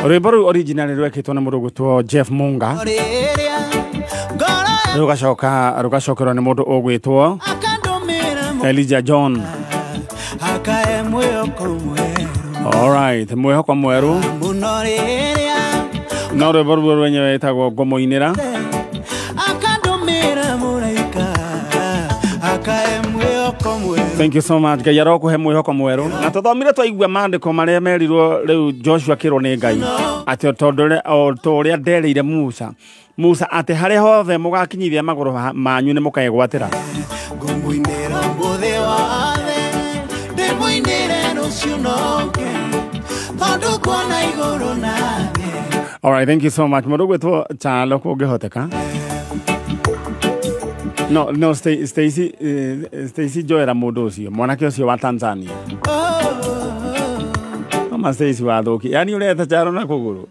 Rwĩmbo rũu original rwekĩtwo nĩ mũndũ ũgwĩtwo Jeff Munga, rũgacoka rũgacokerwo nĩ mũndũ ũgwĩtwo Elijah John. All right, mwĩhoko mwerũ. No rwĩmbo rũu rwenyewe ĩtagwo ngũmũinĩra. Thank you so much. Ngai arokuhe mwĩhoko mwerũ. Na tũthomire twaigua maandĩko marĩa merirwo rĩu Joshua akĩrwo nĩ Ngai atĩ o ta ũrĩa nderĩire Musa, Musa atĩ harĩa hothe mũgakinyithia magũrũ manyu nĩ mũkegwatĩra. Ngũmũinĩra mũthĩ wothe, ndĩmũinĩre rũciũ noke, tondũ kuona igũrũ na thĩ. All right, thank you so much. Mũndũ ũgwĩtwo Chalo kũngĩhoteka. No, no, Stacy, Stacy Joera mũndũ ũcio, mwanake ũcio wa Tanzania. Mama Stacy wa thũki. Yaani ũreta Chalo na kũgũrũ.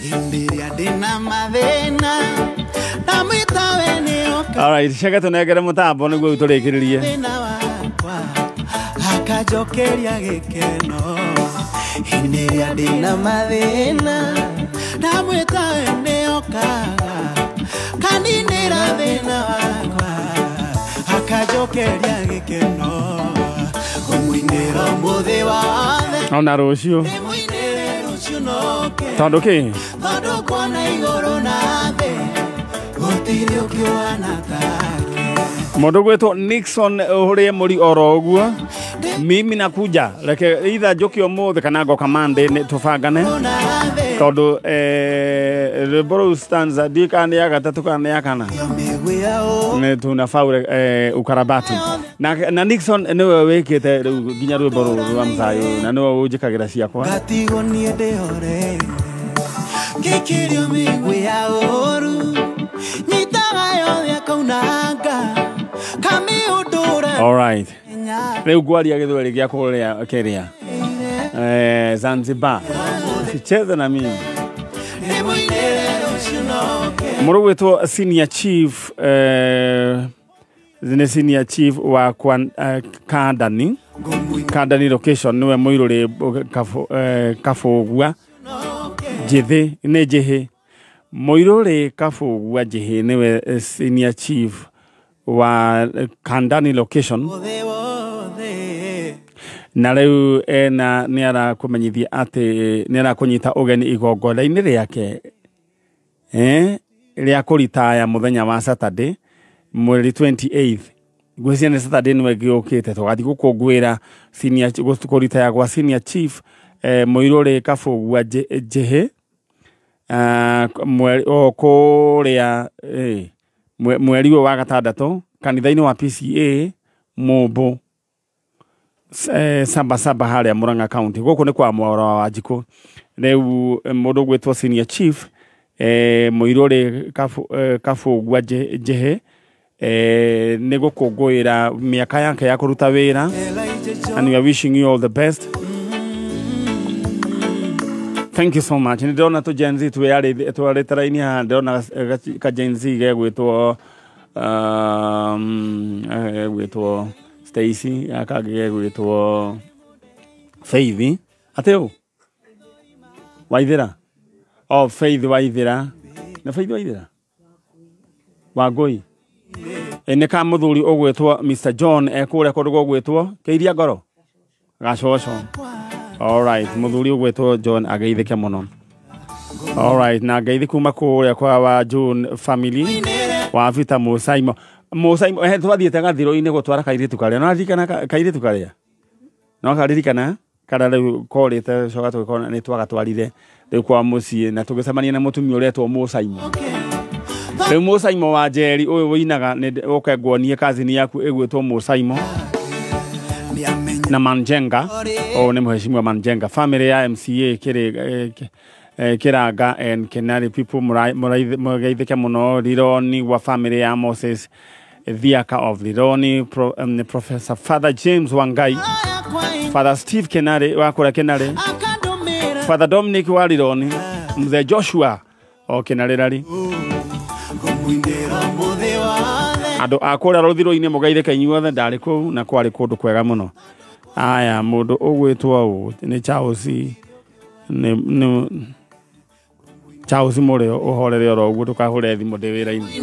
Hĩndĩ ĩrĩa ndĩna mathĩna, ndamwĩta we nĩoka. All right, ceke tũnengere mũtambo nĩguo tũrĩkĩrĩrie. Thĩna wakwa, akanjokeria gĩkeno. Hĩndĩ ĩrĩa ndĩna mathĩna, ndamwĩta we nĩokaga. Kaninĩra thĩna wakwa, akanjokeria gĩkeno. Ngũmũinĩra ũmũthĩ wothe, Ona rũciũ. ndĩmũinĩre rũciũ noke. Tondũ kĩ? Tondũ kuona igũrũ na thĩ, gũtirĩ ũngĩ ũhana take. Mũndũ ũgwĩtwo Nixon ũrĩe mũri oro ũguo. Mimi nakuja, reke either njũke ũmũthĩ kana ngoka Monday nĩ tũbangane. Tondũ rwĩmbo rũu stanza ndiũĩ kana nĩ ya gatatũ kana nĩ ya kana. Nĩ tunafaa ukarabati. Na Nixon nĩwe wĩkĩte rĩu nginya rwĩmbo rũrũ rwa Mzayũ na nĩwe ũnjĩkagĩra ciakwa. Ngatigwo niĩ ndĩhoreire, ngĩkĩrio mĩguĩ ya ũũru, nyitaga yothe akaunanga, kamĩũndũra. All right. Rĩu ngwaria gĩthweri gĩa kũrĩa kĩrĩa Zanzibar. Sicheze na mimi. Mũndũ ũgwĩtwo Senior Chief, nĩ Senior Chief wa Kandani, Kandani location, nĩwe mũirũrĩ Kabũgua Njĩthĩ, nĩ Njĩhĩ. Mũirũrĩ Kabũgua Njĩhĩ nĩwe Senior Chief wa Kandani location. Na rĩu ena nĩ arakũmenyithia atĩ nĩ arakũnyita ũgeni igongona-inĩ rĩake rĩa kũritaya mũthenya wa Saturday mweri 28. Ngwĩciria nĩ Saturday nĩwe ĩngĩ tũgathiĩ gũkũngũĩra senior kũritaya gwa Senior Chief Mũirũrĩ Kabũgua Njĩhĩ kũrĩa mweri ũyũ wa gatandatũ kanitha-inĩ wa PCA Mũmbũ saba saba harĩa Murang'a County. Gũkũ nĩ kwa Mwaro wa Wanjikũ. Rĩu mũndũ ũgwĩtwo Senior Chief Mũirũrĩ Kabũgua Njĩhĩ nĩ gũkũngũĩra mĩaka yake ya kũruta wĩra, and we are wishing you all the best. Thank you so much. Nĩ ndĩrona tũ Gen Z twarĩte raini haha, ndĩrona ka Gen Z gegwĩtwo gegwĩtwo Stacy, kangĩ gegwĩtwo Faith. Atĩ ũ? Waithĩra? Oh, Faith Waithĩra. Nĩ Faith Waithĩra? Wangũi. Nĩ ka mũthuri ũgwĩtwo Mr. John ekũrĩa kũndũ gũgwĩtwo Kĩiria Ngoro? Gacoco. All right, mũthuri ũgwĩtwo John ageithĩke mũno. All right, na ngeithi kuma kũrĩa kwa wa June family wa Vita Musaimo. Musaimo twathiĩte gathiro-inĩ gũtwara kairĩtu karĩa. No aririkana kairĩtu karĩa? No karirikana karĩa rĩu korĩte coka tũgĩkona nĩ twagatwarire rĩu kwa mũciĩ na tũgĩcemania na mũtumia ũretwo Musaimo. Rĩu Musaimo wa Njeri ũyũ wĩinaga nĩ ũke nguonie kazini yaku ĩgwĩtwo Musaimo na Manjenga. O nĩ mheshimiwa Manjenga. Family ya MCA kĩrĩ Kiranga and Kenari people mũgeithĩke mũno. Rironi wa family ya Moses Thiaka of Rironi, Professor Father James Wangai, Father Steve Kenari wa kũrĩa Kenari, Father Dominic wa Rironi, Mzee Joshua o Kenari rari. Andũ a kũrĩa rũthiro-inĩ mũgeithĩke inyuothe, ndarĩ kũu na kwarĩ kũndũ kwega mũno. Aya mundu ugwitwo u ni Charles ni Charles Murio uhorere oro uguo tukahure thimu ndi wira-ini.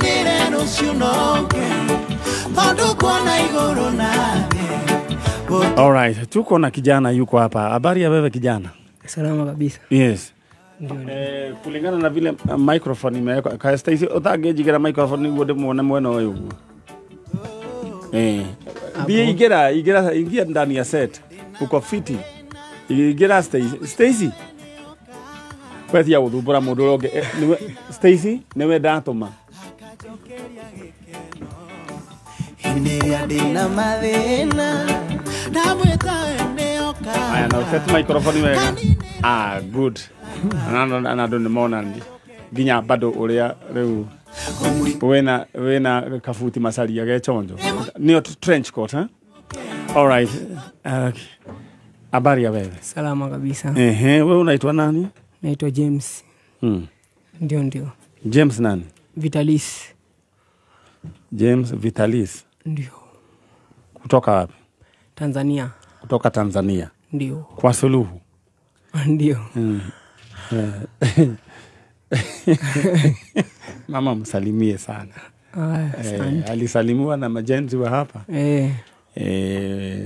All right, tuko na kijana yuko hapa. Habari ya wewe kijana? Salama kabisa. Yes. Kulingana na vile microphone imewekwa, ka Stacy utangĩnjigĩra microphone niguo ndĩmuone mwena ũyũ ũguo. Bie igera ingia ndani ya set. Uko fiti. Igera Stacy. Stacy. Wewe gũthumbũra mũndũ ũrĩa ũngĩ. Stacy niwe ndatũma. Aya, na set microphone wega. Ah, good. Na andũ nĩ mona nginya bado ũrĩa rĩu wena kabuti macaria ge chonjo. Nĩyo trench coat, eh? All right. Habari ya wewe? Salama kabisa. Ehe, wewe unaitwa nani? Naitwa James. Ndio. James nani? Vitalis. James Vitalis. Ndio. Kutoka wapi? Tanzania. Kutoka Tanzania. Ndio. Kwa Suluhu. Ndio. Mama msalimie sana. Alisalimiwa na majenzi wa hapa.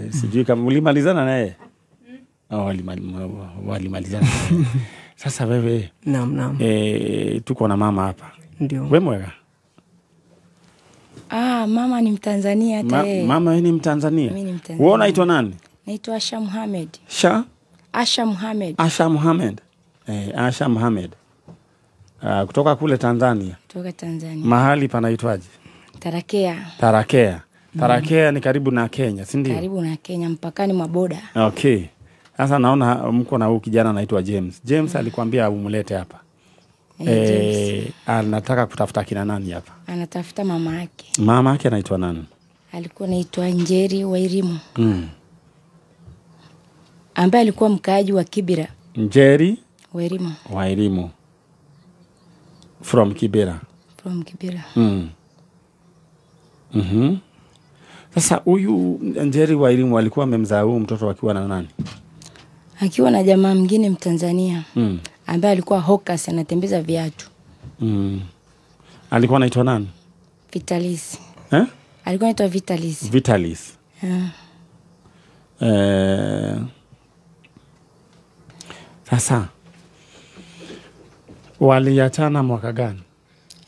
Sijui kama ulimalizana naye. Walimalizana. Sasa wewe. Naam. Tuko na mama hapa. Ndio. Wewe mwega? Ah, mama ni Mtanzania hata yeye. Mama wewe ni Mtanzania? Mimi ni Mtanzania. Wewe unaitwa nani? Naitwa Asha Muhammad. Sha? Asha Muhammad. Asha Muhammad. Asha Muhammad. Kutoka kule Tanzania. Kutoka Tanzania. Mahali panaitwaje? Tarakea. Tarakea. Tarakea ni karibu na Kenya, si ndio? Karibu na Kenya, mpakani mwa boda. Okay. Sasa naona mko na huyu kijana anaitwa James. James alikwambia umlete hapa. James. Anataka kutafuta kina nani hapa? Anatafuta mama yake. Mama yake anaitwa nani? Alikuwa anaitwa Njeri Wairimu. Ambaye alikuwa mkaaji wa Kibera. Njeri Wairimu. Wairimu. From Kibera. From Kibera. Sasa huyu Njeri Wairimu alikuwa amemzaa huyu mtoto akiwa na nani? Akiwa na jamaa mwingine Mtanzania. Ambaye alikuwa hawkers, anatembeza viatu. Alikuwa anaitwa nani? Vitalis. Alikuwa anaitwa Vitalis. Vitalis. Sasa waliachana mwaka gani?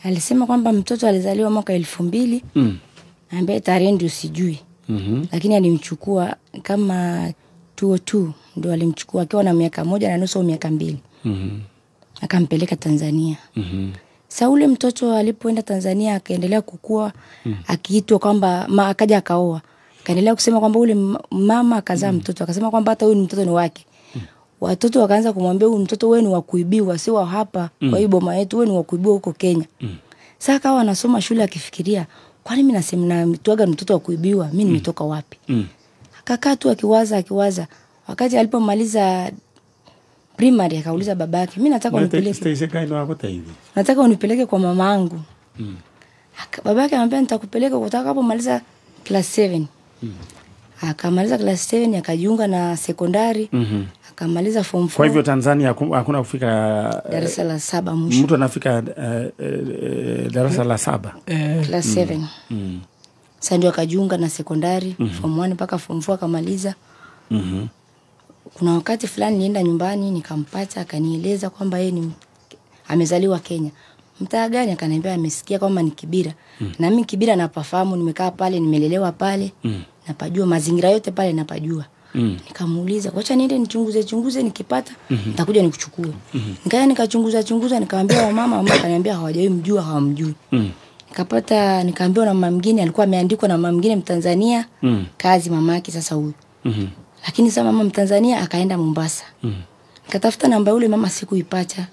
Alisema kwamba mtoto alizaliwa mwaka 2000. Ambaye tarehe ndio sijui. Lakini alimchukua kama 202 ndio alimchukua akiwa na miaka 1.5 au miaka 2. Akampeleka Tanzania. Sasa ule mtoto alipoenda Tanzania akaendelea kukua, akiitwa kwamba akaja akaoa. Akaendelea kusema kwamba ule mama akazaa mtoto, akasema kwamba hata huyu mtoto ni wake. Watoto wakaanza kumwambia huyu mtoto wewe ni wa kuibiwa, si wa hapa kwa hii boma yetu, wewe ni wa kuibiwa huko Kenya. Sasa akawa anasoma shule akifikiria, kwani mimi nasema namtuaga mtoto wa kuibiwa, mimi nimetoka wapi? Akakaa tu akiwaza. Wakati alipomaliza primary akauliza babake, mimi nataka unipeleke. Nataka unipeleke kwa mamangu. Babake anamwambia nitakupeleka utakapomaliza class 7. Akamaliza class 7 akajiunga na sekondari. Akamaliza form 4. Kwa hivyo Tanzania hakuna kufika darasa la 7 mwisho. Mtu anafika darasa la 7. Class 7. Sasa ndio akajiunga na sekondari form 1 mpaka form 4 akamaliza. Kuna wakati fulani nienda nyumbani nikampata, akanieleza kwamba yeye ni amezaliwa Kenya. Mtaa gani? Akaniambia amesikia kwamba ni Kibera. Na mimi Kibera napafahamu, nimekaa pale, nimelelewa pale. Napajua mazingira yote pale napajua. Nikamuuliza, "Wacha niende nichunguze nikipata nitakuja nikuchukue." Nikaenda nikachunguza nikamwambia mama, mama akaniambia hawajui mjua, hawamjui. Nikapata nikaambiwa na mama mwingine alikuwa ameandikwa na mama mwingine Mtanzania, kazi mamake sasa huyu. Lakini sasa mama Mtanzania akaenda Mombasa. Nikatafuta namba yule mama sikuipata.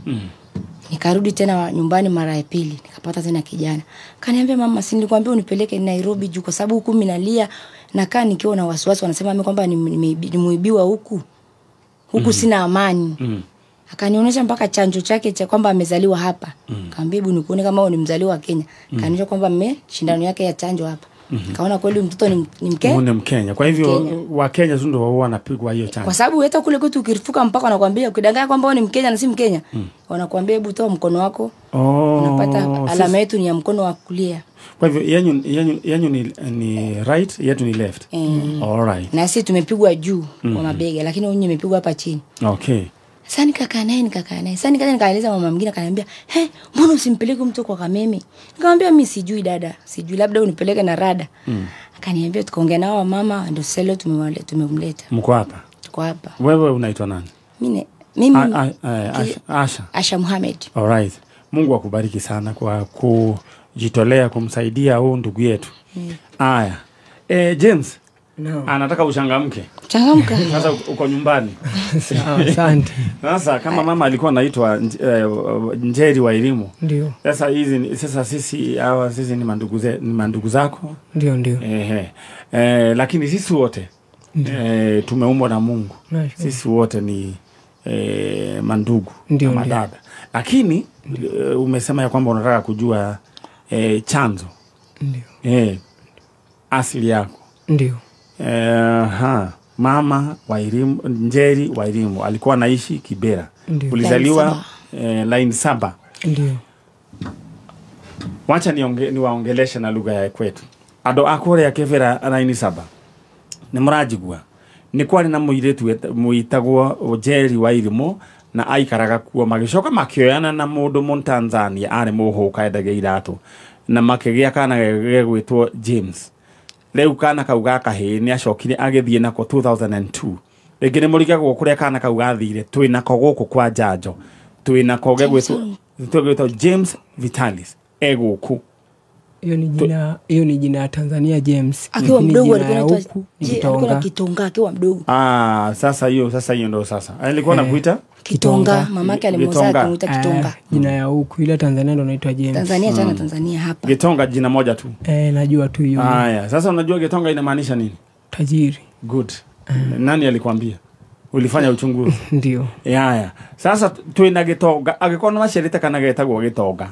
Nikarudi tena nyumbani mara ya pili, nikapata tena kijana. Kaniambia, "Mama, si nilikwambia unipeleke Nairobi juu kwa sababu huku mimi nalia nakaa nikiwa na wasiwasi, wanasema mimi kwamba nimeibiwa huku. Huku sina amani." Akanionyesha mpaka chanjo chake cha kwamba amezaliwa hapa. Nikamwambia, "Hebu nikuone kama wewe ni mzaliwa wa Kenya." Kanionyesha kwamba shindano yake ya chanjo hapa. Kaona kweli mtoto ni Mkenya. Ni Mkenya. Kwa hivyo wa Kenya tu ndio wanapigwa hiyo chanjo. Kwa sababu hata kule kwetu ukirufuka mpaka wanakuambia ukidanganya kwamba wewe ni Mkenya na si Mkenya, wanakuambia hebu toa mkono wako. Unapata alama yetu ni ya mkono wa kulia. Kwa hivyo yenyu ni right, yetu ni left. All right. Na sisi tumepigwa juu kwa mabega, lakini wenyewe imepigwa hapa chini. Okay. Sasa nikakaa naye. Sasa nikaja nikaeleza mama mwingine, akaniambia, "He, mbona usimpeleke mtu kwa Kameme?" Nikamwambia mimi sijui dada, sijui, labda unipeleke na rada. Akaniambia tukaongea nao mama, ndio sasa leo tumemleta. Mko hapa? Tuko hapa. Wewe unaitwa nani? Mimi Asha. Asha Muhammad. All right. Mungu akubariki sana kwa kujitolea kumsaidia huyu ndugu yetu. Haya. James. No. Anataka uchangamke. Changamka. Sasa uko nyumbani. Sawa, asante. Sasa kama mama alikuwa anaitwa Njeri wa Elimu. Ndio. Sasa hizi sasa sisi hawa sisi ni mandugu zako. Ndio ndio. Lakini sisi wote tumeumbwa na Mungu. Sisi wote ni mandugu na madada. Lakini umesema ya kwamba unataka kujua chanzo. Ndio. Asili yako. Ndio. Mama wa Elimu, Njeri wa Elimu alikuwa anaishi Kibera. Ulizaliwa line 7. Ndio. Wacha niwaongeleshe na lugha ya kwetu. Ado akore ya Kibera line 7. Ni murajigua. Ni kwari na muiretu muitagwo Njeri wa Elimu na aikaraga kuo magicoka makioyana na mundu mu Tanzania ari muhuka endagia iratu na makigia kana gegwitwo James. Rĩu kana kau ga kahĩĩ nĩ acokire agĩthiĩ nako 2002. Rĩngĩ nĩ mũrigagwo kũrĩa kana kau gathire, twĩ nako gũkũ kwa njanjo. Twĩ nako gegwĩtwo James Vitalis egũkũ. Hiyo ni jina ya Tanzania James. Akiwa mdogo alikuwa Kitonga akiwa mdogo. Sasa hiyo ndio sasa. Alikuwa anakuita Kitonga, mamake alimzaa akamuita Kitonga. Jina ya huku ila Tanzania ndio inaitwa James. Tanzania tena Tanzania hapa. Kitonga jina moja tu. Najua tu hiyo. Haya, sasa unajua Kitonga inamaanisha nini? Tajiri. Good. Nani alikwambia? Ulifanya uchunguzi? Ndio. Haya. Sasa tuina Gitonga, angĩkorwo nĩ maciarĩte kana getagwo Gitonga.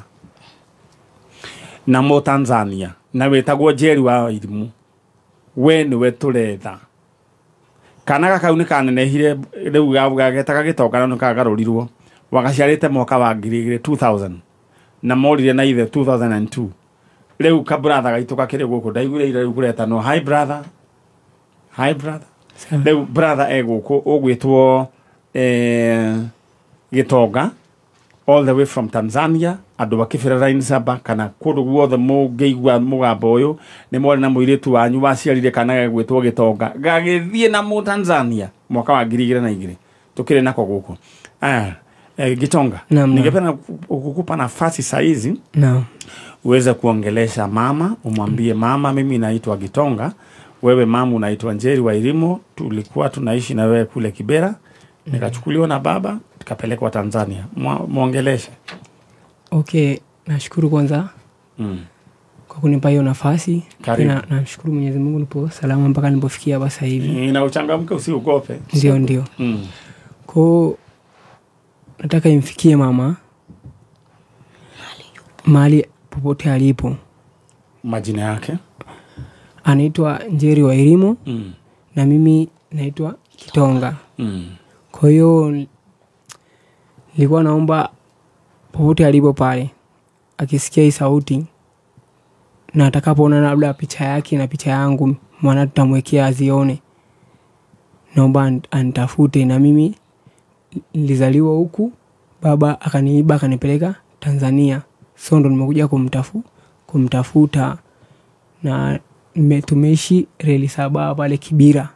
Na mo Tanzania na wetagwo Njeri wa Elimu. We niwe turetha. Kana gakau nĩ kanenehire rĩu gagetaga Gitonga na nĩkagarũrirwo. Wagaciarĩte mwaka wa 2000 na morire na ithe 2002. Rĩu ka brother gaitũ gakĩrĩ gũkũ ndaiguire ira rĩu kũretanwo hi brother. Hi brother. Rĩu brother egũkũ ũgwĩtwo Gitonga all the way from Tanzania andũ a Kibera line 7 kana kũndũ guothe mũngĩigua mũgambo ũyũ nĩ mwarĩ na mũirĩtu wanyu waciarire kana gegwĩtwo Gitonga gagĩthiĩ na mu Tanzania mwaka wa 2002 tukire nako gũkũ. Gitonga, ningependa kukupa nafasi saizi uweze kuongelesha mama, umwambie mama mimi naitwa Gitonga, wewe mama unaitwa Njeri wa Elimu, tulikuwa tunaishi na wewe kule Kibera, nikachukuliwa na baba tukapelekwa Tanzania. Muongeleshe. Okay, nashukuru kwanza kwa kunipa hiyo nafasi. Na namshukuru Mwenyezi Mungu nipo salama mpaka nilipofikia hapa sasa hivi. Na uchangamke, usiogope. Ndio ndio. Kwa nataka imfikie mama mahali popote alipo. Majina yake anaitwa Njeri wa Elimu na mimi naitwa Kitonga. Kwa hiyo nilikuwa naomba popote alipo pale akisikia hii sauti na atakapoona labda picha yake na picha yangu, maana tutamwekea azione, naomba anitafute. Na mimi nilizaliwa huku, baba akaniiba akanipeleka Tanzania, so ndo nimekuja kumtafuta na tumeishi reli 7 pale Kibera.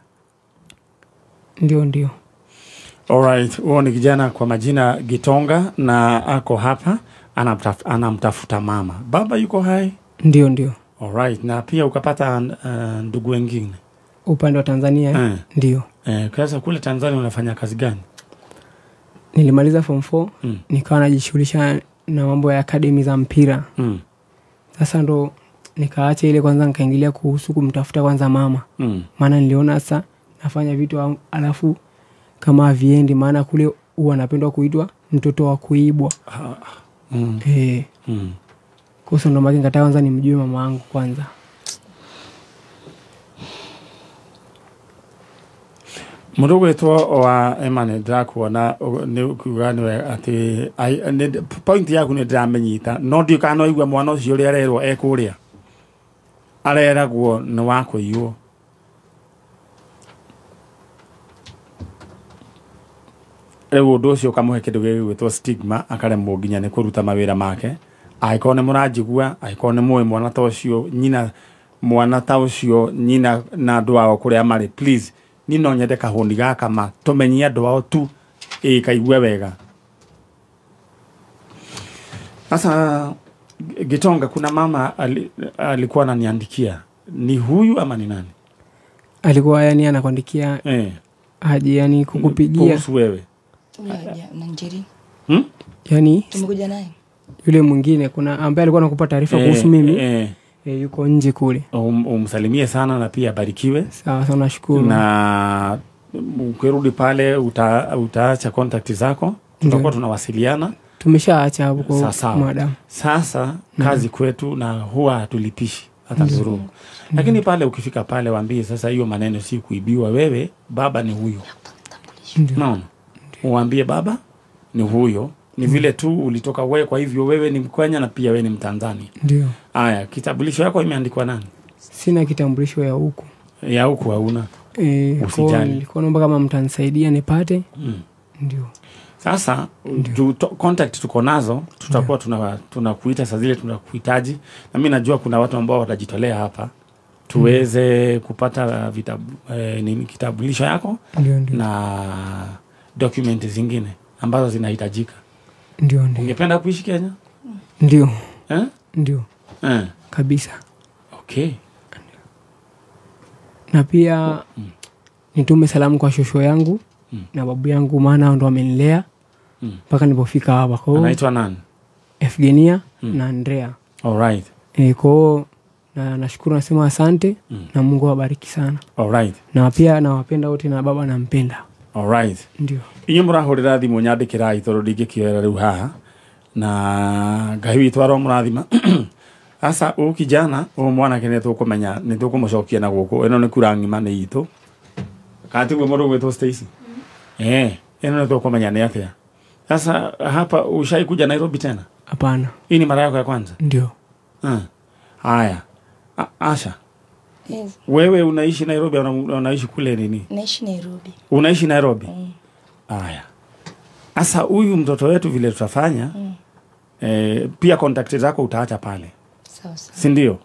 Ndio ndio. Alright, huo ni kijana kwa majina Gitonga na ako hapa anamtafuta mama. Baba yuko hai? Ndio ndio. Alright, na pia ukapata ndugu wengine upande wa Tanzania? Ndio. Kwa kule Tanzania unafanya kazi gani? Nilimaliza form 4, nikawa najishughulisha na mambo ya academy za mpira. Sasa ndo nikaacha ile kwanza, nikaingilia kuhusu kumtafuta kwanza mama. Maana niliona sasa nafanya vitu alafu kama viendi, maana kule huwa napendwa kuitwa mtoto wa kuibwa. Kwa hiyo ndo maana nikataka kwanza nimjue mama yangu kwanza. Mundu gwitwo wa Emmanuel ndakuona ni kuga niwe ati point yaku ni ndamenyita no ndiũ kana no igua mwana ũcio ũrĩa arerwo ekũrĩa areragwo nĩ wa kũiywo. Rĩu ũndũ ũcio ũkamũhe kĩndũ gĩgwĩtwo stigma akaremwo nginya nĩ kũruta mawĩra make. Angĩkorwo nĩ mũranjigua, angĩkorwo nĩ mũĩ mwana ta ũcio nyina, mwana ta ũcio nyina na andũ ao kũrĩa marĩ, please ni no nyende kahũni gaka ma tũmenyie andũ ao tu ĩ kaigue wega. Sasa Gitonga, kuna mama alikuwa ananiandikia, ni huyu ama ni nani? Alikuwa yani anakuandikia aje yani kukupigia kuhusu wewe? Na Njeri. Yani tumekuja naye. Yule mwingine kuna ambaye alikuwa anakupa taarifa kuhusu mimi. Yuko nje kule. Umsalimie sana na pia abarikiwe. Sawa sana, nashukuru. Na ukirudi pale utaacha contact zako, tutakuwa tunawasiliana. Tumeshaacha hapo kwa madam. Sasa kazi kwetu na huwa hatulipishi hata ndururu. Lakini pale ukifika pale waambie sasa hiyo maneno si kuibiwa, wewe baba ni huyo. Naona. Uambie baba ni huyo. Ni vile tu ulitoka wewe, kwa hivyo wewe ni Mkenya na pia wewe ni Mtanzania. Ndio. Haya, kitambulisho yako imeandikwa nani? Sina kitambulisho ya huku. Ya huku hauna? Usijali. Nilikuwa naomba kama mtanisaidia nipate. Ndio. Sasa contact tuko nazo, tutakuwa tunakuita saa zile tunakuhitaji. Na mimi najua kuna watu ambao watajitolea hapa tuweze kupata vitabu, nini kitambulisho yako. Ndio, ndio. Na document zingine ambazo zinahitajika. Ndio, ndio. Ungependa kuishi Kenya? Ndio. Ndio. Kabisa. Okay. Na pia nitume salamu kwa shosho yangu na babu yangu, maana ndo amenilea mpaka nilipofika hapa. Kwa anaitwa nani? Evgenia na Andrea. All right. Kwa na nashukuru, nasema asante na Mungu awabariki sana. All right. Na pia nawapenda wote na baba nampenda. All right. Ndio. Inyuĩ mũrahũrĩra thimũ nyandĩkĩrai tondũ ndingĩkĩoera rĩu haha na Ngai witũ aromũrathima. Sasa ũyũ kijana ũyũ mwanake nĩ tũkũmenya nĩ tũkũmũcokia na gũkũ. Ĩno nĩ kura ng'ima nĩ itũ. Kana tiguo mũndũ ũgwĩtwo Stacy? Ĩno nĩ tũkũmenya nĩ atĩa. Sasa hapa ushai kuja Nairobi tena? Hapana. Hii ni mara yako ya kwanza? Ndio. Haya. Asha. Yes. Wewe unaishi Nairobi au unaishi kule nini? Naishi Nairobi. Unaishi Nairobi? Haya. Sasa huyu mtoto wetu vile tutafanya, pia contact zako utaacha pale. Sawa sawa. Si ndio?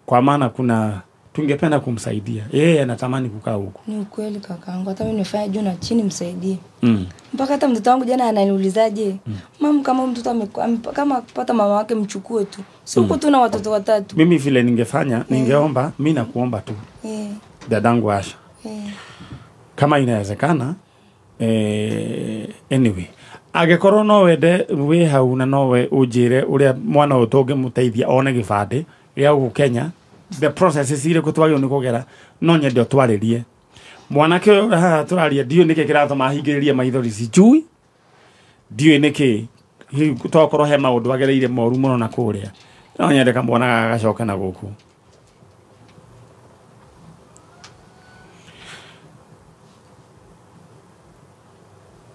Kwa maana kuna tungependa kumsaidia. Yeye anatamani kukaa huko. Ni ukweli kakaangu, hata mimi nifanya juu na chini msaidie. Mpaka hata mtoto wangu jana ananiulizaje, "Mama, kama mtoto kama akipata mama wake mchukue tu. Si huko tu na watoto watatu." Mimi vile ningefanya, ningeomba, mimi nakuomba tu. Dadangu Asha. Kama inawezekana, anyway, angĩkorwo no wende wĩ hau na nowe ũnjĩre ũrĩa mwana ũyũ tũngĩmũteithia one gĩbandĩ gĩa gũkũ Kenya, the process irĩkũ twagĩrĩirwo nĩ kũgera, no nyende ũtwarĩrie. Mwanake ũyũ haha tũraria ndiũĩ nĩkĩ kĩratũma ahingĩrĩrie maithori, sijui ndiũĩ nĩkĩ, hihi tokorwo he maũndũ agereire moru mũno na kũrĩa. No nyende kamwana gaka gacoke na gũkũ.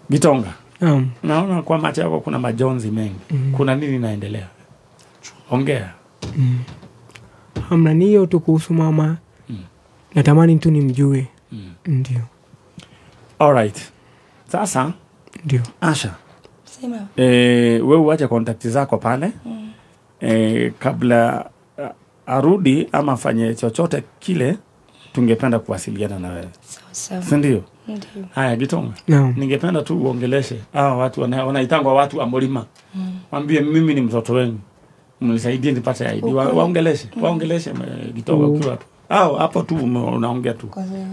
Gitonga. Naona kwa macho yako kuna majonzi mengi. Kuna nini inaendelea? Ongea. Hamna, ni hiyo tu kuhusu mama. Natamani tu nimjue. Ndio. All right. Sasa ndio. Asha. Sema. Wewe uache contact zako pale. Kabla arudi ama afanye chochote kile, tungependa kuwasiliana na wewe. Sawa sawa. Si ndio? Ndio. Haya Gitonga. Naam. Ningependa tu uongeleshe hawa watu wanaitangwa watu wa mlima. Mwambie mimi ni mtoto wenu. Mnisaidie nipate ID. Waongeleshe, waongeleshe Gitonga ukiwa hapo. Hao hapo tu unaongea tu.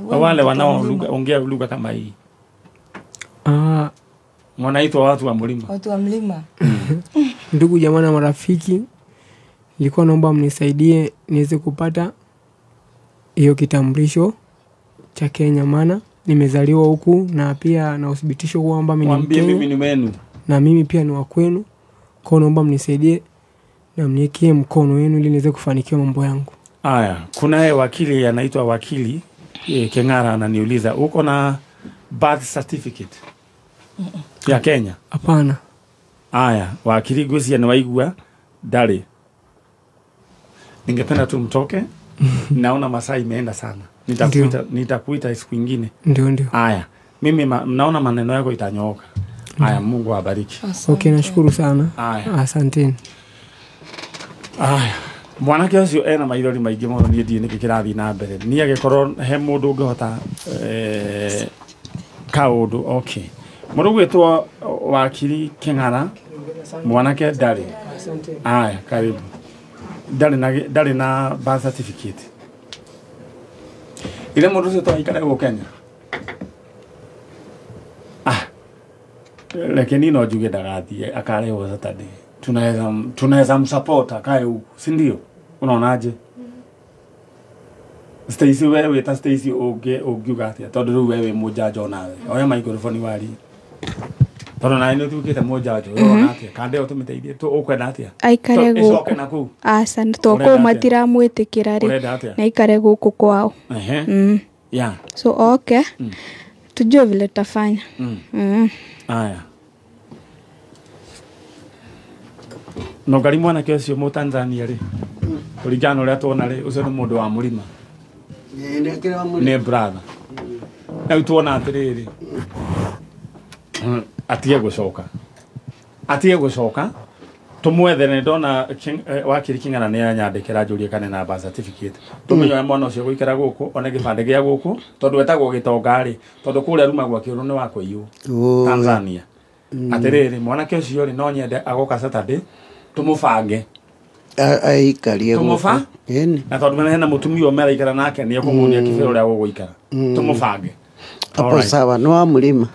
Wale wanaoongea lugha kama hii. Wanaitwa watu wa mlima. Watu wa mlima. Ndugu jamaa na marafiki, nilikuwa naomba mnisaidie niweze kupata hiyo kitambulisho cha Kenya, maana nimezaliwa huku na pia na uthibitisho kwamba mimi ni Mkenya. Mwambie mimi ni wenu. Na mimi pia ni wa kwenu. Kwa naomba mnisaidie na mniekie mkono wenu ili niweze kufanikiwa mambo yangu. Haya, kunaye wakili anaitwa wakili Kengara ananiuliza, uko na Birth certificate ya Kenya? Hapana. Aya, wakili ngwĩciria nĩ waigua ndarĩ. Ningependa tu mtoke. Naona masaa imeenda sana. Nitakuita siku ingine. Ndio. Aya, mimi naona maneno yako itanyooka. Aya, Mungu awabariki. Okay, nashukuru sana. Aya. Asanteni. Aya, mwanake ũcio ena maithori maingĩ mũno, niĩ ndiĩ nĩkĩ kĩrathiĩ na mbere. Niĩ agĩkorwo he mũndũ ũngĩhota kaũndũ. Okay. Mũndũ ũgwĩtwo wakiri Kĩng'ara, mwanake ndarĩ. Aya, karibu. Ndarĩ na birth certificate. Ile mũndũ ũcio to aikare gũkũ Kenya. Lakini no njuge ndagathiĩ akarehwo Saturday. Tunaweza msupport akae huku, si ndio? Unaonaje? Stacy, wewe ta Stacy ũngiuga atĩa? Tondũ rĩu wewe mũnjanjo nawe. Oya microphone wari. Tondũ nawe nĩ ũtuĩkĩte mũnjanjo, ũrona atĩa? Kande ũtũmĩteithie, ũkwenda atĩa? Aikare gũkũ. Aca, to kũu matiramwĩtĩkĩra rĩ. Na aikare gũkũ kwao. Yeah. So okay. Tujue vile tutafanya. Aya. No ngari mwanake ũcio mũ Tanzania rĩ, kũringana na ũrĩa tuona rĩ, ũcio nĩ mũndũ wa mũrima. Nĩ brother. Rĩu tuona atĩrĩrĩ, atige gũcoka. Atige gũcoka, tũmwethere. Ndona wakiri Kĩng'ara nĩ anyandĩkĩra njũrie kana na birth certificate. Tũmenye mwana ũcio gũikara gũkũ, one gĩbandĩ gĩa gũkũ, tondũ etagwo Gĩtonga rĩ, tondũ kũrĩa rumagwo akĩũrwo nĩ wa kũiywo Tanzania. Atĩrĩrĩ, mwanake ũcio rĩ, no nyende agoka Saturday, tũmũbange. Aikarie gũkũ. Na tondũ hena mũtumia ũmwe araikara nake, nĩ ekũmuonia kĩbĩra ũrĩa gũgũikara. Tũmũbange. Hapo sawa, nĩ wa mũrima.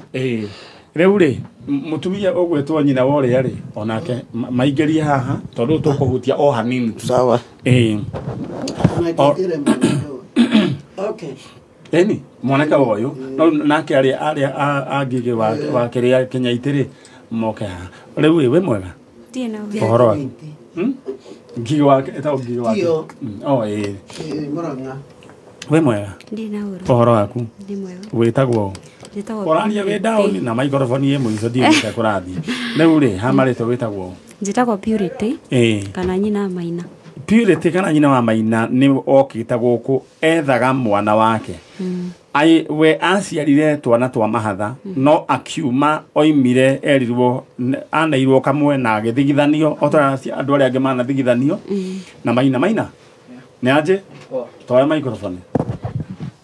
Rĩu rĩ, mũtumia ũgwĩtwo nyina wa ũrĩa rĩ, onake maingĩrie haha, tondũ tũkũhutia o hanini tu. Sawa. Okay. Eni, mwanake ũyũ, no nake arĩa angĩ wa kĩrĩa Kenya rĩ, moke haha. Rĩu wĩ mwega? Ũhoro waku? Ngigĩ wake, ĩtagwo ngigĩ wake. Oh, ĩĩ. Wĩ mwega? Ũhoro waku? Wĩtagwo? Ũraria wĩ down na microphone ĩ mũico ndiũĩ kũrathiĩ. Rĩu rĩ, ha marĩtwa wĩtagwo? Njĩtagwo Purity. Kana nyina Maina. Purity kana nyina wa Maina nĩ okĩte gũkũ ethaga mwana wake. We aciarire twana twa mahatha, no akiuma oimire erirwo aneirwo kamwe na agĩthigithanio o ta andũ arĩa angĩ manathigithanio na Maina. Maina nĩ aje? Toya microphone.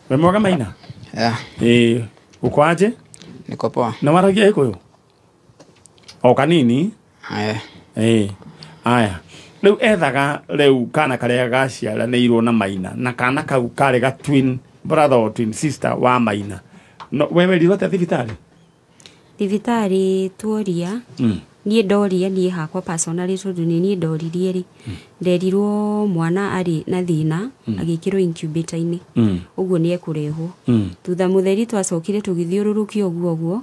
We mwega Maina? Yeah. Uko aje? Niko poa. Na waragia Gĩkũyũ? O kanini? Aya. Rĩu ethaga rĩu kana karĩa gaciaranĩirwo na Maina, na kana kau karĩ ga twin brother or twin sister wa Maina. No wewe werirwo atĩa thibitarĩ? Thibitarĩ tuoria. Niĩ ndoria niĩ hakwa personally tondũ nĩ niĩ ndoririe rĩ, nderirwo mwana arĩ na thĩna agĩkĩrwo incubator-inĩ, ũguo nĩ ekũrehwo. Thutha mũtheri twacokire tũgĩthiũrũrũkio ũguo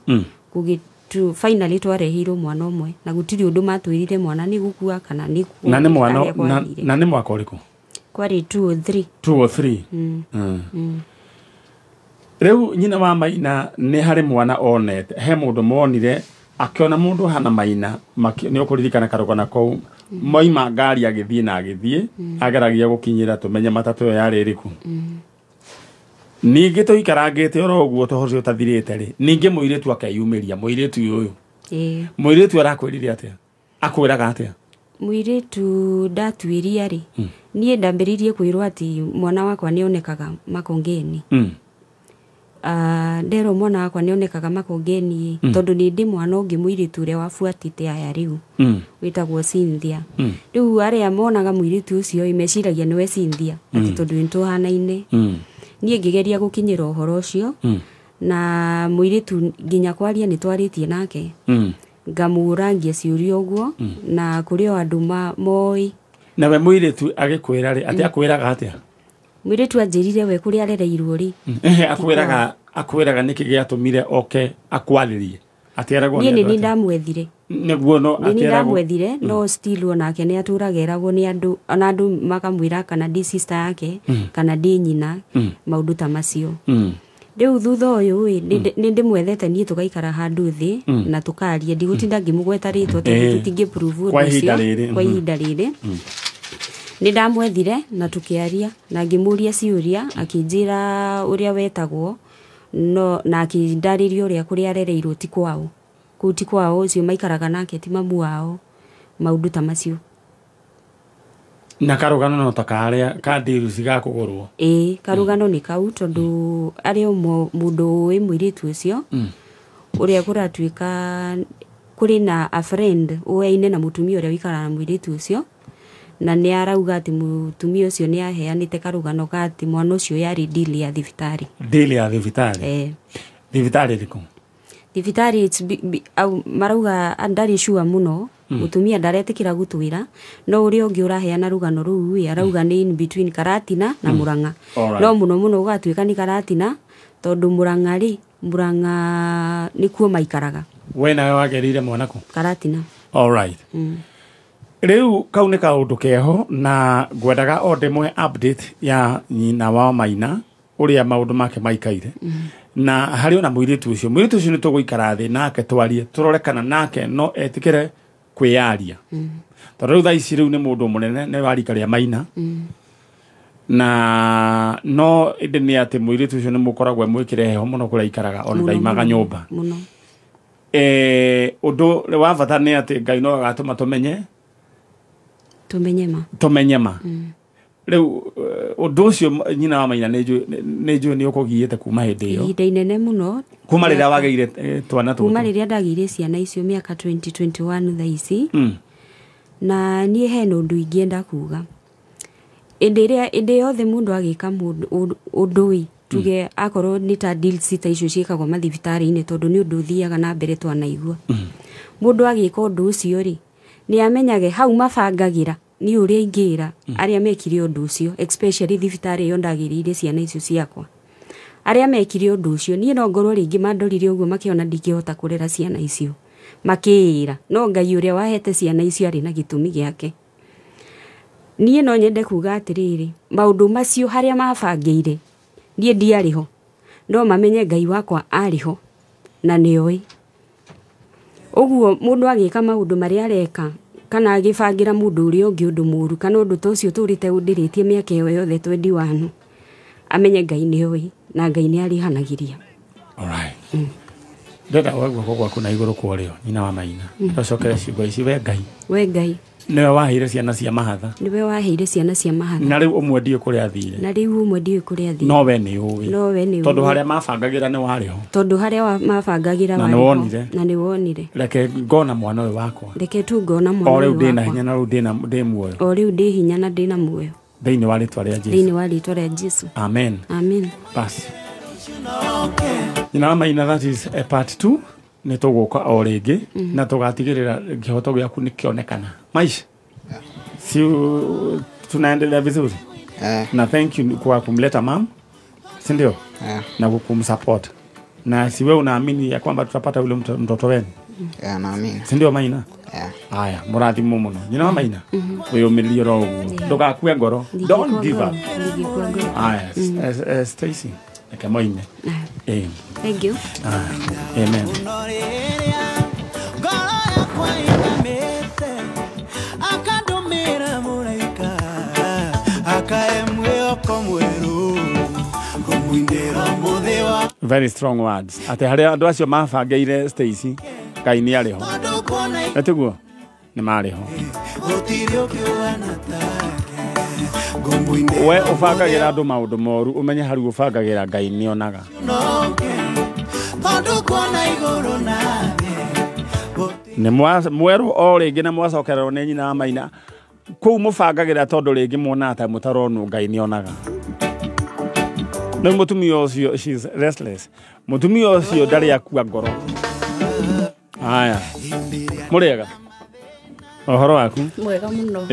ũguo, finally twareheirwo mwana ũmwe na gũtirĩ ũndũ matwĩrire mwana nĩ gũkua kana nĩ na nĩ mwana na nĩ mwaka ũrĩkũ? Kwarĩ 203. 203. Rĩu nyina wa Maina nĩ harĩ mwana onete, he mũndũ monire akiona mũndũ hana Maina, nĩ ũkũririkana karũgano kau, moima ngari agĩthiĩ na agĩthiĩ, ageragia gũkinyĩra tũmenye matatũ ĩyo yarĩ ĩrĩkũ. Ningĩ tũikarangĩte oro ũguo tũhoro ũcio ũtathirĩte rĩ, ningĩ mũirĩtu akeyumĩria, mũirĩtu ũyũ. Mũirĩtu arakwĩrire atĩa? Akwĩraga atĩa? Mũirĩtu ndatuĩria rĩ, niĩ ndambĩrĩirie kwĩrwo atĩ mwana wakwa nĩonekaga Makongeni. Nderwo mwana wakwa nĩonekaga Makongeni, tondũ nĩ ndĩ mwana ũngĩ mũirĩtu ũrĩa wabuatĩte aya rĩu, wĩtagwo Cynthia. Rĩu arĩa monaga mũirĩtu ũcio meciragia nĩwe Cynthia, atĩ tondũ nĩtũhanaine. Niĩ ngĩgeria gũkinyĩra ũhoro ũcio, na mũirĩtu nginya kwaria nĩtwarĩtie nake. Ngamũrangia ciũria ũguo, na kũrĩ o andũ moĩ. Nawe mũirĩtu agĩkwĩra rĩ, atĩ akwĩraga atĩa? Mũirĩtu anjĩrire we kũrĩa arereirwo rĩ. Akwĩraga nĩkĩ gĩatũmire oke akwarĩrie? Atĩ eragwo nĩ andũ. Niĩ nĩ ndamwethire. Nĩguo no atĩ eragwo. Nĩ ndamwethire, no still onake nĩ atũraga eragwo nĩ andũ, ona andũ makamwĩra kana ndĩ sister yake, kana ndĩ nyina, maũndũ ta macio. Rĩu thutha ũyũ ĩ nĩ ndĩmwethete niĩ tũgaikara handũ thĩ na tũkaria ndigũtinda ngĩmũgweta rĩtwa tondũ tũtingĩ prove Kwa ihinda rĩrĩ. Kwa ihinda rĩrĩ nĩ ndamwethire na tũkĩaria na ngĩmũria ciũria akĩnjĩra ũrĩa wetagwo no na akĩndarĩria ũrĩa kũrĩa arereirwo ti kwao kũu ti kwao ũcio maikaraga nake ti mamu wao maũndũ ta macio. Na karugano no ta karia ka deal cigakũgũrwo. Ĩĩ karugano nĩ kau tondũ arĩ o mũndũ ũĩ mũirĩtu ũcio ũrĩa kũratuĩka kũrĩ na a friend ũyaine na mũtumia ũrĩa ũikaraga na mũirĩtu ũcio na nĩ arauga atĩ mũtumia ũcio nĩ aheanĩte karugano ka atĩ mwana ũcio yarĩ deal ya thibitarĩ. Deal ya thibitarĩ? Ĩĩ. Thibitarĩ ĩrĩkũ? Thibitarĩ marauga ndarĩ sure mũno mutumia ndaretikira gutwira no uria ungi uraheana rugano ruu ĩ arauga ni in between Karatina na Murang'a. No muno muno ugatuika ni Karatina tondu Murang'a ri Murang'a nikuo maikaraga. We nawe wagerire mwana ku Karatina. All right. Riu kau ni kaundu keho na ngwendaga o ndimwe update ya nyina wa Maina uria maundu make maikaire. Na hari ona muiritu ucio ni tuguikara thi nake twarie turore kana nake no etikire kwiyaria. Tondu riu thaa ici riu ni mundu munene ni wa rika ria Maina. Na no indi ni ati muiritu ucio ni mukoragwo mwikire heho muno kuria ikaraga ona ndaimaga nyumba muno. Undu wa bata ni ati Ngai no agatuma tumenye ma. Riu undu ucio nyina wa Maina ni njui ni ukugiite kuma hindi iyo ihinda inene muno kuma riria wageire twana tutu kuma riria ndageire ciana icio miaka 2021 thaa ici. Na nie hena undu ingienda kuga indi yothe mundu agika undu i tuge akorwo ni ta deals ta icio ciikagwo mathibitari-ini tondu ni undu uthiaga na mbere twanaigua. Mundu agika undu ucio ri ni amenyage hau mabangagira ni uria ingira aria mekire undu ucio especially thibitari iyo ndagiriire ciana icio ciakwa aria mekire undu ucio nie no ngorwo ringi mandorire uguo makiona ndingihota kurera ciana icio makiira no Ngai uria wahete ciana icio ari na gitumi giake. Nie no nyende kuga atiriri maundu macio haria mabangĩire nie ndiarĩ ho no mamenye Ngai wakwa arĩ ho na nĩoĩ. Ũguo mũndũ agĩka maũndũ marĩa areka kana agĩbangĩra mũndũ ũrĩa ũngĩ ũndũ mũũru kana ũndũ ta ũcio tũrĩte ũndĩrĩtie mĩaka ĩyo yothe 21 amenye Ngai nĩoĩ na Ngai nĩarĩhanagĩria. All right. Ndenda wa guoko gwaku na igũrũ kwa ũrĩo nyina wa Maina tũcokere ciugo ici. We Ngai, we Ngai niwe waheire ciana cia mahatha, niwe waheire ciana cia mahatha, na riu ũmwe ndiũĩ kũrĩa athire, na riu ũmwe ndiũĩ kũrĩa athire, no we nĩ ũĩ, no we nĩ ũĩ, tondũ harĩa mabangagira nĩ warĩ ho, tondũ harĩa mabangagira na nĩ wonire, na nĩ wonire. Reke ngona mwana ũyũ wakwa, reke tu ngona mwana o rĩu ũyũ ndĩ na wakwa, hinya na rĩu ndĩ muoyo, o rĩu ndĩ hinya na ndĩ na muoyo, thĩinĩ wa rĩtwa rĩa Jesũ, thĩinĩ wa rĩtwa rĩa Jesũ. Amen. Amen. Basi nyina wa Maina, that is a part 2. Nĩ tũgũka o rĩngĩ na tũgatigĩrĩra kĩhoto gĩaku nĩ kĩonekana. Maisha, si tunaendelea vizuri? Na thank you kwa kumleta mam, si ndio? Na kumsupport. Na si wewe unaamini ya kwamba tutapata yule mtoto wenu? Naamini. Si ndio Maina? Haya, mũrathimwo mũno. Nyina wa Maina, wĩyũmĩrĩrie oro ũguo. Ndũgakue ngoro. Don't give up. Haya, Stacy, reke moime. Thank you. Amen. Very strong words. Ate haria andu acio mabangeire Stacy Ngai ni ari ho. Etiguo ni mari ho. We ubangagira andu maundu moru umenye haru ubangagira Ngai ni onaga. Ni mwerũ o rĩngĩ na mwacokererwo nĩ nyina wa Maina kũu mũbangagira tondũ rĩngĩ muona ta mũtaronwo Ngai nĩ onaga. Rĩu mũtumia ũcio, she's restless. Mũtumia ũcio ndarĩ akua ngoro. Haya, mũrĩega? Ũhoro waku? Mwega mũno.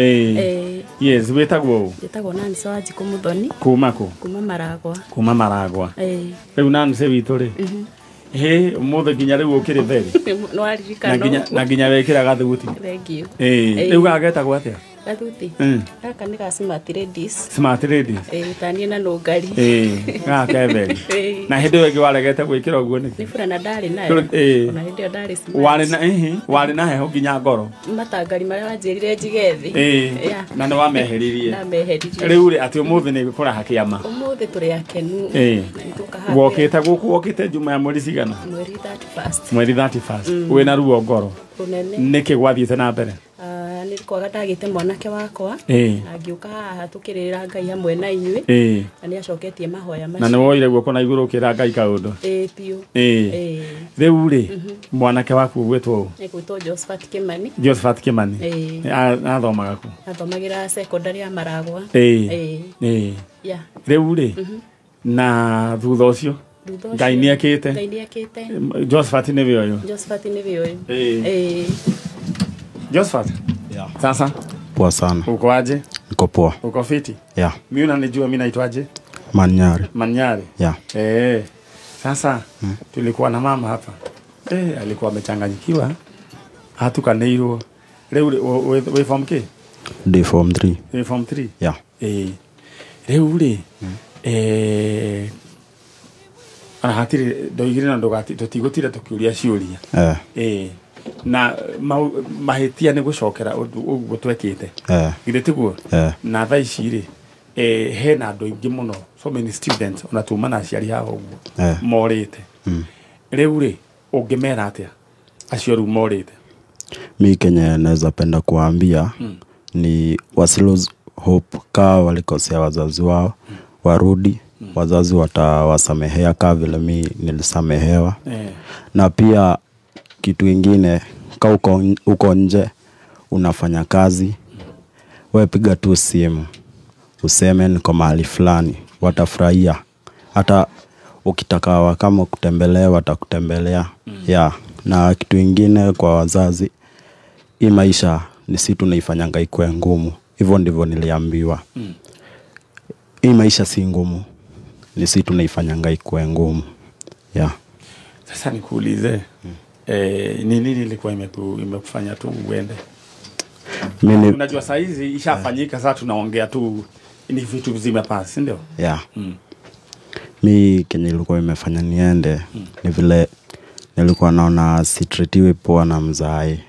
Yes, wĩtagwo ũ? Njĩtagwo Nancy Wanjikũ Mũthoni. Kuma kũ? Kuma Maragwa. Kuma Maragwa. Rĩu Nancy witũ rĩ, hĩ ũmũthĩ nginya rĩu ũkĩrĩ theri. Nĩwaririkana Na nginya wekĩra gathuti. Thank you. Rĩu gagetagwo atĩa? Gathuti. Gaka nĩ ga Smart Ladies. Smart Ladies. Tanie na nũngari. Gaka keberi. Na hĩndĩ ĩyo ĩngĩ waregete gwĩkĩra ũguo nĩkĩ? Nĩ burana ndarĩ nayo. Ona hĩndĩ ĩyo ndarĩ smart. Warĩ na heho nginya ngoro. Matangari marĩa wanjĩrire njige thĩ. Na nĩ wameheririe. Ndameheririe. Rĩu rĩ atĩ ũmũthĩ nĩ gũkũraha kĩama. Ũmũthĩ tũrĩ akenu. Wokĩte gũkũ wokĩte Juma ya mweri cigana? Mweri 31. Mweri 31. Wĩna ruo ngoro. Rũnene. Nĩkĩ gwathiĩte na mbere? Nĩ kwaga ndagĩte mwanake wakwa. Na ngĩũka haha tũkĩrĩrĩra Ngai hamwe na inyuĩ. Na nĩ acoketie mahoya macio. Na nĩ woire guoko na igũrũ ũkĩra Ngai kaũndũ. Biũ. Rĩu rĩ mwanake waku ũgwĩtwo ũ? Egwĩtwo Josephat Kimani. Josephat Kimani. Athomaga kũ? Athomagĩra secondary ya Maragwa. Rĩu rĩ na thutha ũcio Ngai nĩ ekĩte. Ngai nĩ ekĩte. Josephat nĩwe ũyũ. Josephat nĩwe ũyũ. Josephat. Yeah. Sasa? Poa sana. Uko aje? Niko poa. Uko fiti? Yeah. Mimi unanijua mimi naitwaje? Manyari. Manyari. Yeah. Sasa tulikuwa na mama hapa. Alikuwa amechanganyikiwa. Hatukaneirwo. Leo we form K? D form 3. D form 3. Yeah. Rĩu rĩ ana hatiri ndoigire na ndugati tutigutire tukiuria ciuria. Na mahĩtia nĩ gũcokera ũguo twekĩte. Githĩ tiguo? Na thaa ici rĩ hena andũ aingĩ mũno, so many students ona tuma na aciari haha ũguo morĩte. Rĩu rĩ ũngĩmera atĩa acio rĩu morĩte? Mi kenye naweza penda kuambia ni wasilose hope. Kaa walikosea wazazi wao warudi, wazazi watawasamehea kaa vile mi nilisamehewa. Na pia kitu ingine, ka uko nje unafanya kazi, wewe piga tu simu useme niko mahali fulani, watafurahia. Hata ukitaka kama kutembelea watakutembelea. Yeah. Na kitu ingine kwa wazazi, hii maisha ni si tunaifanyanga ikuwe ngumu. Hivyo ndivyo niliambiwa. Hii maisha si ngumu, ni si tunaifanyanga ikuwe ngumu. Yeah. Sasa nikuulize, ni nini ilikuwa imekufanya tu uende? Unajua saa hizi ishafanyika, sasa tunaongea tu ni vitu zimepasi, si ndio? Yeah. Mi kenye ilikuwa imefanya niende ni vile nilikuwa naona sitretiwi poa na mzae.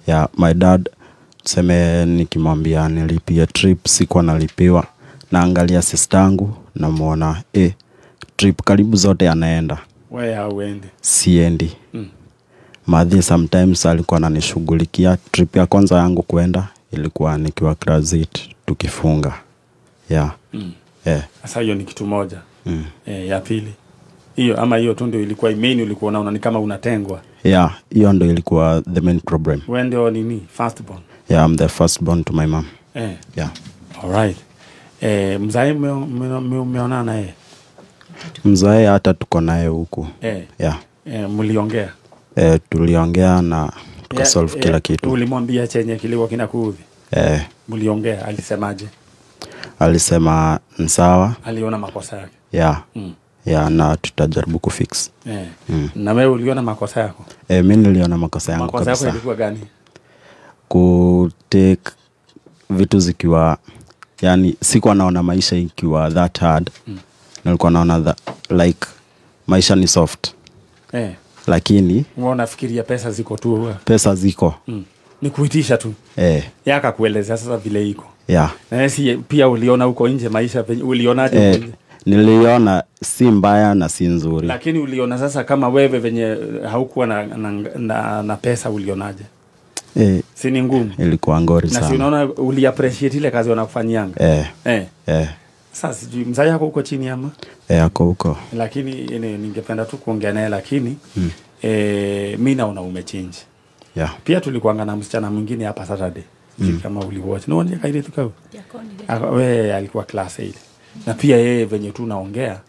Yeah, my dad tuseme nikimwambia nilipie trip sikuwa nalipiwa. Naangalia sistangu namuona trip karibu zote anaenda. Wewe hauendi? Siendi. Madhi sometimes alikuwa ananishughulikia. Trip ya kwanza yangu kuenda ilikuwa nikiwa Krazit tukifunga. Yeah. Sasa hiyo ni kitu moja. Ya pili hiyo ama hiyo tu ndio ilikuwa main, ulikuwa unaona ni kama unatengwa? Yeah, hiyo ndio ilikuwa the main problem. Wewe ndio nini, first born? Yeah, I'm the first born to my mom. Yeah. All right. Mzae mmeonana naye? Mzae hata tuko naye huku. Yeah. Mliongea? Tuliongea na tukasolve kila kitu. Ulimwambia chenye kilikuwa kinakuudhi? Mliongea, alisemaje? Alisema ni sawa. Aliona makosa yake? Yeah. Yeah, na tutajaribu kufix. Na wewe uliona makosa yako? Mimi niliona makosa yangu kabisa. Makosa yako ilikuwa gani? Ku take vitu zikiwa, yani sikuwa naona maisha ikiwa that hard. Nilikuwa naona that, like maisha ni soft. Lakini wewe unafikiria pesa ziko tu. Pesa ziko. Ni kuitisha tu. Yaka kuelezea sasa vile iko. Yeah. Na si pia uliona huko nje maisha, ulionaje huko nje? Niliona si mbaya na si nzuri. Lakini uliona sasa kama wewe venye haukuwa na pesa ulionaje? Si ni ngumu? Ilikuwa ngori sana. Na si unaona uli appreciate ile kazi wanakufanyianga? Sasa sijui mzee yako huko chini ama? Ako huko. Lakini ningependa tu kuongea naye, lakini mimi naona umechange. Yeah. Pia tulikuwa na msichana mwingine hapa Saturday. Kama uliwatch. Unaona kaile tukao? Wewe alikuwa class 8. Na pia yeye venye tu naongea,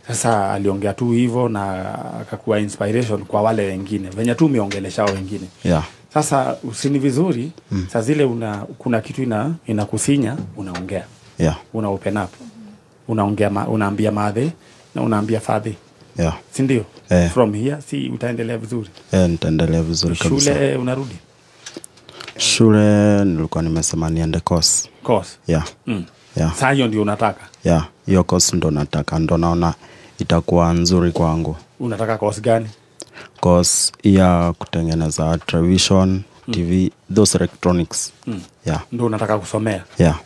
sasa aliongea tu hivyo na akakuwa inspiration kwa wale wengine. Venye tu umeongelesha wengine. Yeah. Sasa usini vizuri, saa zile kuna kitu inakusinya, unaongea. Yeah. Una open up. Unaongea, unaambia madhe na unaambia father. Yeah. Si ndio? From here si utaendelea vizuri? Nitaendelea vizuri kabisa. Shule unarudi? Shule nilikuwa nimesema niende course. Course? Yeah. Yeah. Sasa hiyo ndio unataka? Yeah, hiyo course ndo nataka, ndo naona itakuwa nzuri kwangu. Unataka course gani? Course ya kutengeneza television, TV, those electronics. Yeah. Ndio unataka kusomea? Yeah.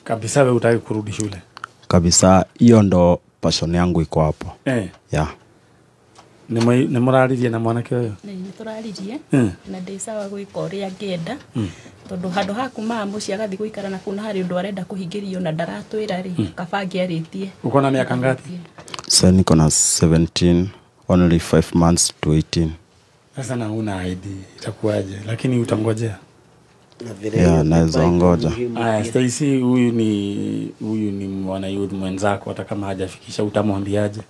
Kabisa wewe hutaki kurudi shule? Kabisa, hiyo ndo passion yangu iko hapo. Yeah. Ni muraririe na mwanake uyu? Ni turaririe na ndi sawa gwika uria ngienda tondu handu ha kuma muci agathi guikara na kuna hari undu arenda kuhingirio na ndaratwira ri kaba ngiaritie. Uko na miaka ngapi? Sasa niko na 17, only 5 months to 18. Sasa na una ID itakuwaje? Lakini utangojea. Yeah, naweza ngoja. Aya, Stacy, huyu ni mwana youth mwenzako, hata kama hajafikisha utamwambiaje?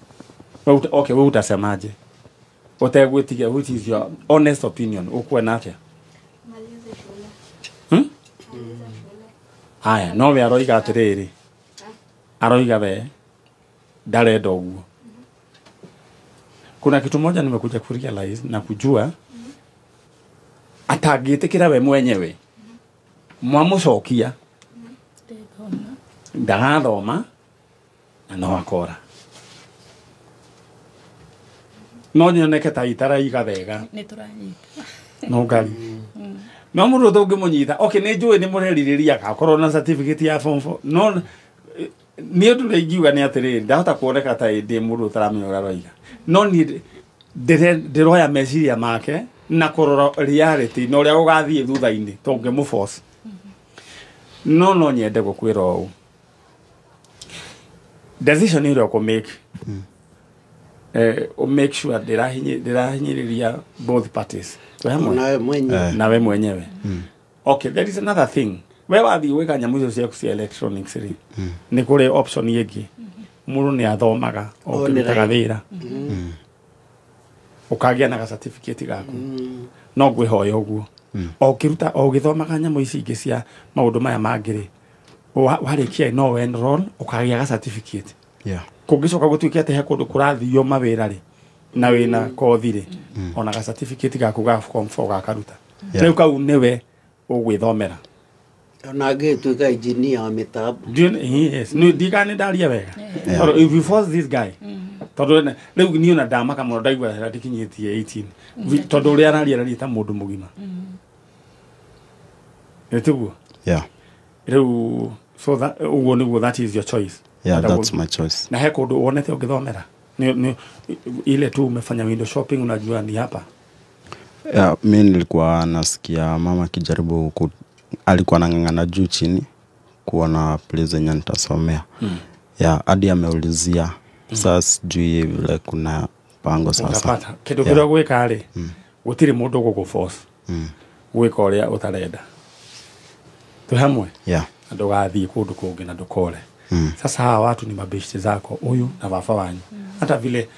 Okay, wewe utasemaje? Utegwitiga, which is your honest opinion? Ukuwe na atia? Maliza shule. Aya, no we aroiga atiriri. Aroiga we ndarenda uguo. Kuna kitu moja nimekuja kurealize na kujua atangĩtĩkĩra we mwenyewe mwamucokia ndagathoma na no akora. No nyoneke ta itaraiga wega. Nĩ tũranyita. No ngari. No mũndũ tũngĩmũnyita. Okay, nĩ njũĩ nĩ mũrerirĩria gakorwo na certificate ya form 4. No nĩ ũndũ ũrĩa ingiuga nĩ atĩrĩrĩ, ndahota kuoneka ta ndĩ mũndũ ũtaramenya ũrĩa aroiga. No niĩ ndĩroya meciria make na kũrora reality na ũrĩa gũgathiĩ thutha-inĩ tũngĩmũforce. No no nyende gũkwĩra ũũ. Decision ĩrĩa ũkũmake, make sure ndĩrahinyĩrĩria both parties. Nawe mwenyewe. Okay, there is another thing. We wathiĩ gwĩka nyamũ icio ciaku cia electronics rĩ, nĩ kũrĩ option ĩngĩ. Mũndũ nĩ athomaga o ũkĩrutaga wĩra. Ũkagĩa na ga certificate gaku. No ngwĩhoya ũguo. O ũkĩruta o ũgĩthomaga nyamũ ici ingĩ cia maũndũ maya mangĩ rĩ, warĩkia no enroll ũkagĩa ga certificate. Yeah. Kũngĩcoka gũtuĩke atĩ he kũndũ kũrathio mawĩra rĩ, na wĩna kothi rĩ, ona ga certificate gaku ga form 4 gakaruta. Rĩu kau nĩwe ũgwĩthomera. Ona angĩtuĩka engineer wa mĩtambo. Yes, nĩ ndigane ndaria wega. Tondũ if you force this guy, tondũ rĩu niĩ ona ndamaka mũno ndaigua ndikinyĩtie 18. Tondũ ũrĩa araria araria ta mũndũ mũgima. Nĩ tiguo? Yeah. Rĩu so that ũguo nĩguo, that is your choice. Yeah, that's my choice. Na he kũndũ wonete ũngĩthomera? Ni ile tu umefanya window shopping unajua ni hapa. Yeah, mimi nilikuwa nasikia mama akijaribu alikuwa anang'ang'ana juu chini kuona place yenye nitasomea. Yeah, hadi ameulizia. Sasa sijui vile kuna pango sasa. Utapata. Kĩndũ kĩrĩa gwĩka rĩ, gũtirĩ mũndũ ũgũgũforce. Gwĩka ũrĩa ũtarenda. Twĩ hamwe? Yeah. Na ndũgathiĩ kũndũ kũngĩ na ndũkore. Sasa hawa watu ni mabeshte zako, huyu na baba wanyu. Hata vile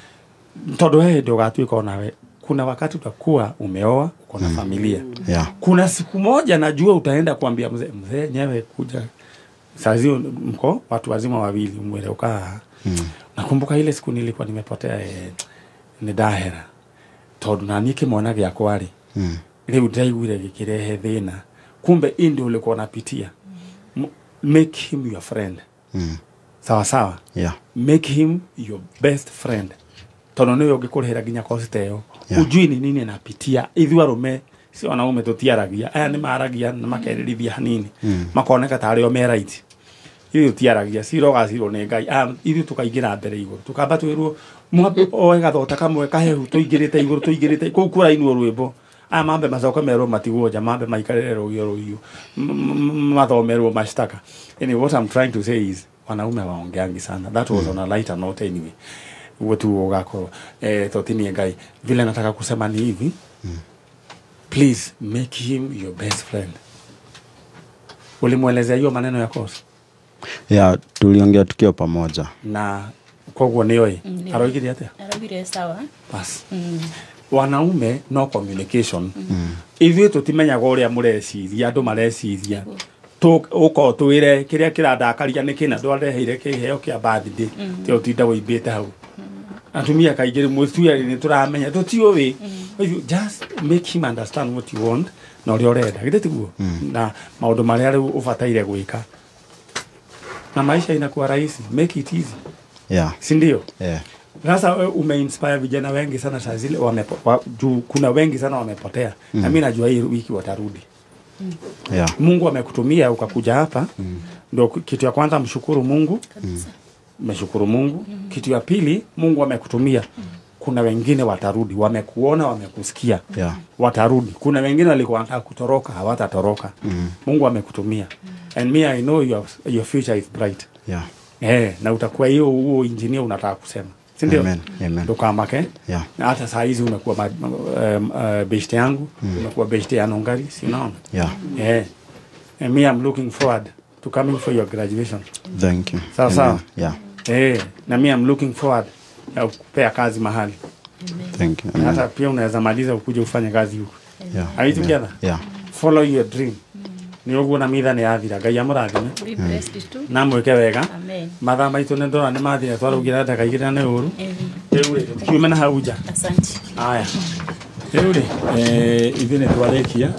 tondu he ndio gatuika onawe, kuna wakati utakuwa umeoa, uko na familia. Yeah. Kuna siku moja najua utaenda kuambia mzee, mzee nyewe kuja. Sasa mko watu wazima wawili umwele ukaa. Nakumbuka ile siku nilikuwa nimepotea ni dahera. Tondu na niĩ kĩmwana gĩakwa rĩ, rĩu ndaiguire gĩkĩrehe thĩna. Kumbe ndio ulikuwa unapitia. Make him your friend. Sawa sawa. Yeah. Make him your best friend. Tondu niwe ũngĩkũrĩhĩra nginya cost ĩyo. Ujui ni nini anapitia. Ithuĩ arũme si wanaume tũtiaragia. Aya nĩ maragia na makerĩrithia hanini. Makoneka tarĩ o me right. Ithuĩ tũtiaragia, cirogacirwo nĩ Ngai. Ithuĩ tũkaingĩra mbere igũrũ. Tũkamba twĩrwo oe gathota kamwe kahehu tũingĩrĩte igũrũ tũingĩrĩte kũu kũrainwo rwĩmbo. Aya mambe macoke merwo matigwo nja, mambe maikarĩre rũgio rũhiũ, mathomerwo mashtaka. Anyway, what I'm trying to say is wanaume waongeangi sana. That was on a lighter note anyway. Uwe tu ugakorwo totini Ngai. Vile nataka kusema ni hivi. Please make him your best friend. Ulimwelezea hiyo maneno ya course? Yeah, tuliongea tukiwa pamoja. Na koguo nĩoĩ? Aroigire atĩa? Aroigire sawa. Bas. Wanaume no communication. Ithuĩ tũtimenyaga ũrĩa mũreciria, andũ mareciria. Ũkorwo twĩre kĩrĩa kĩrandakaria nĩ kĩna ndwareheire kĩheo kĩa birthday, ti ũtinda wĩimbĩte hau. Atumia kaingĩ mũtuĩri nĩ tũramenya tũtiũĩ. Just make him understand what you want Na ũrĩa ũrenda githĩ tiguo na maũndũ marĩa rĩu ũbataire gwĩka na maisha inakuwa rahisi, make it easy. Si ndio? Yeah. Sasa wewe umeinspire vijana wengi sana saa zile juu kuna wengi sana wamepotea. Na mimi najua hii wiki watarudi. Mungu amekutumia ukakuja hapa. Ndio kitu ya kwanza, mshukuru Mungu. Mshukuru Mungu. Kitu ya pili, Mungu amekutumia. Kuna wengine watarudi, wamekuona, wamekusikia. Watarudi. Kuna wengine walikuwa wanataka kutoroka, hawatatoroka. Mungu amekutumia. And me, I know your future is bright. Na utakuwa hiyo huo engineer unataka kusema. Si ndio? Amen. Amen. Ndio kama ke. Na hata saa hizi umekuwa best yangu, umekuwa best ya Nongari, si unaona? And me, I'm looking forward to coming for your graduation. Thank you. Sawa sawa. Na me, I'm looking forward ya kupea kazi mahali. Thank you. Na hata pia unaweza maliza ukuje ufanye kazi huko. Are you together? Yeah. Follow your dream. Ni ũguo na mitha nĩ yathira Ngai amũrathime. Be blessed too. Na mwĩke wega. Amen. Mathaa maitũ nĩ ndona nĩ mathira twaraugire ndagĩka igĩrĩ na nĩ ũru. Rĩu rĩ tũkiume na hau nja. Asante. Aya. Rĩu rĩ ithuĩ nĩ twarĩkia.